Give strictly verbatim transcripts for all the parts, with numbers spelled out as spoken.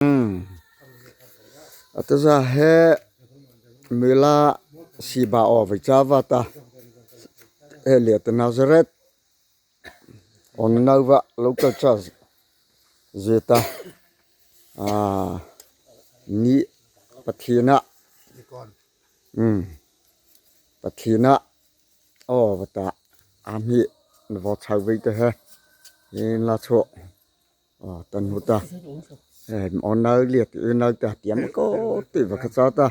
Hmm. Atahma he mela sipa o vei châ vâta. He liata Nazareth Awnanopa Local Church zy ta, ah, ni Pathiana, um, Pathiana, aw, vâta, a hmi na vaw chho vei ta he, ei la chho, aw, ta nu ta, eh, awnano liata, awnano ta, tiama ko, ti va kha châ ta,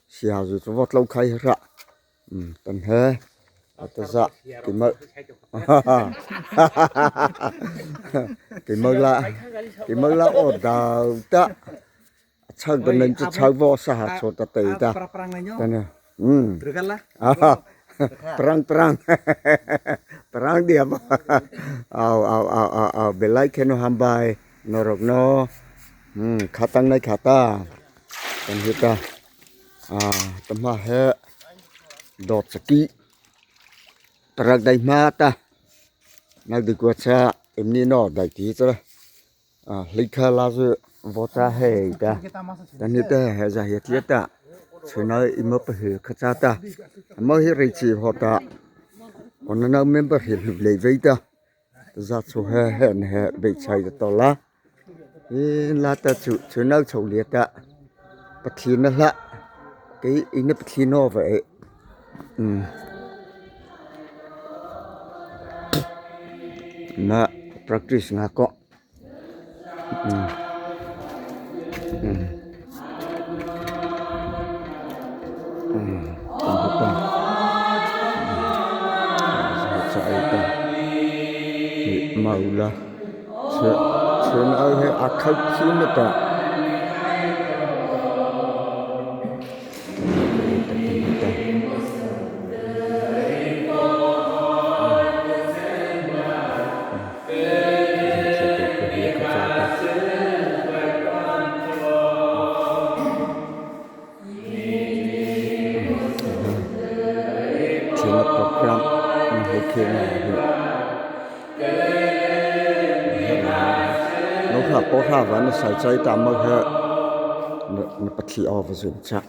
sia zy chu vaw tlô khai hra. Hmm, ta he, atahma, keimo, keimo la, keimo la aw dao ta, a chho ta nang chu chho vaw sa ha chho ta tei ta. Ta na, hmm. Prang, prang. Prang dia ba. Aw, aw, aw, aw, aw, belai khei no hamba ei, no rôk no. Hmm, khatang nai khata. Kan hi ta. Ah, tahma he dawt saki. Prang dei ma ta. Nau di kua cha, eini no dei ti cha. Ah, hleikha la zy vaw châ hei ta. Ta ni ta he za hia tia ta. Chhâna eima pahy kha châ ta. Ama hi rei chi haw ta. Awnano member hi hlu lei vei ta. Za chho he he na he bei chai ta to la. Ei la ta chu, chhâna chho liata. Pathiana la. Kei eina Pathian aw vei. Hmm. Na practice nga ko. Hmm. Hmm. Hmm. Kan hapa. Hmm. Sa ai ta. Hi mau la. Chhâ, chhâna he a khao chi na ta. Thina program, na hei khei na hi. Nô kha pawh hra va na sai chai ta ma he, na, na pathi aw va zun cha.